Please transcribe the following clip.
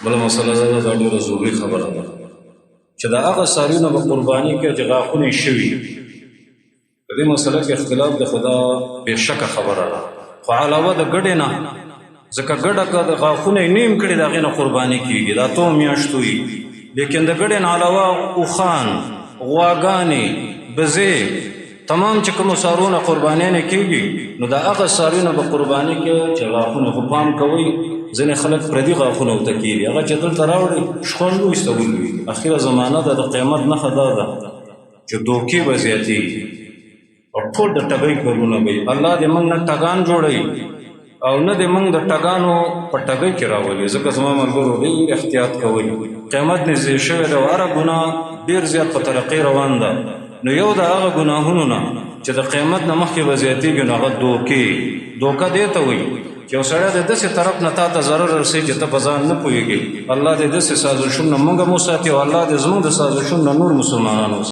بله مسله دا ده، دا ډېره ضروري خبره ده چې د هغه څاروي نه به قرباني کوي چې غاښونه یې شوي. په دې مسله کې اختلاف د خدا بېشکه خبره ده، خو علاوه د ګډې نه، ځکه ګډه که د غاښونه یې نیم کړي د هغې نه قرباني کېږي، د 8 میاشتو وي. لیکن د ګډې نه علاوه اوښان، غواګانې، بزې، تمام چې کومو څاروو نه قربانیانې کېږي، نو د هغه څاروي نه به قرباني کوي چې غاښونه. خو پام کوئ، ځینې خلک پردي غاښونه ورته کېږي، هغه چې دلته راوړي شخوند وایسته ولوي. اخیره زمانه ده، د قیامت نښه دا ده چې دوکې به زیاتېږي او ټول د ټګۍ کارونه به وي. الله دې موږ نه ټګان جوړوي او نه دې موږ د ټګانو په ټګۍ کې راولي، ځکه زما ملګرو ډېر احتیاط کوئ. قیامت نږدې شوی دی او هره ګناه ډېر زیات په ترقۍ روان ده. نو یو د هغه ګناهونو نه چې د قیامت نه مخکې به زیاتېږي، نو هغه دوکې. دوکه دې ته وایي چې یو سړی د داسې طرف نه تا ته ضرر رسوي چې ته په ځان نه پوهېږې. الله دې داسې سازشونو نه موږ هم وساتي او الله دې زموږ د سازشونو نه نور مسلمانان وساتي.